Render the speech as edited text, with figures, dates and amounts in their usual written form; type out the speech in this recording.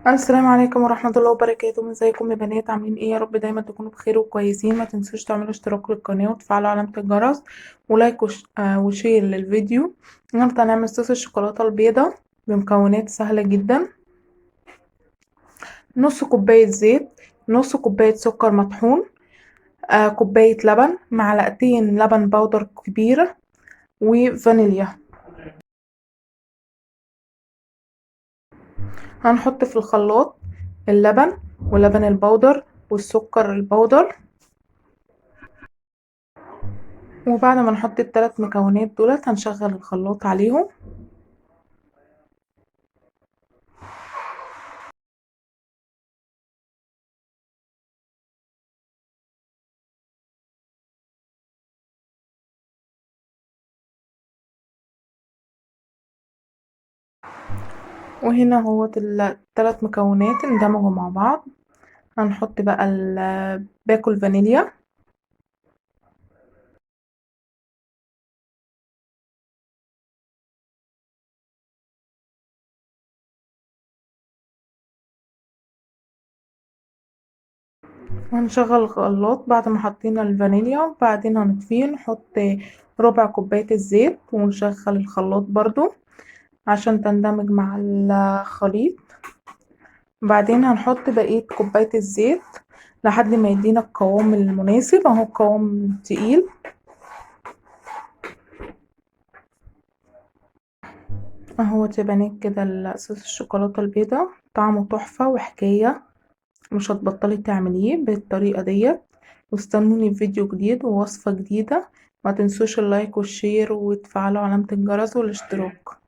السلام عليكم ورحمة الله وبركاته. ازيكم يا بنات؟ عاملين ايه؟ يا رب دايما تكونوا بخير وكويسين. ما تنسوش تعملوا اشتراك للقناة وتفعلوا علامة الجرس و like و share للفيديو. النهارده هنعمل صوص الشوكولاتة البيضاء بمكونات سهلة جدا. نص كوباية زيت، نص كوباية سكر مطحون، كوباية لبن، معلقتين لبن بودر كبيرة، وفانيليا. هنحط في الخلاط اللبن ولبن البودر والسكر البودر، وبعد ما نحط الثلاث مكونات دولت هنشغل الخلاط عليهم. وهنا هو الثلاث مكونات اندمجوا مع بعض. هنحط بقى باكو الفانيليا، وهنشغل الخلاط بعد ما حطينا الفانيليا، وبعدين هنطفيه. نحط ربع كوباية الزيت ونشغل الخلاط برضو عشان تندمج مع الخليط. بعدين هنحط بقية كوباية الزيت لحد ما يدينا القوام المناسب. اهو قوام تقيل اهو يا بنات كده. صوص الشوكولاتة البيضاء طعمه تحفة وحكاية، مش هتبطلي تعمليه بالطريقة ديت. واستنوني في فيديو جديد ووصفة جديدة. ما تنسوش ال like وال share وتفعلوا علامة الجرس والاشتراك.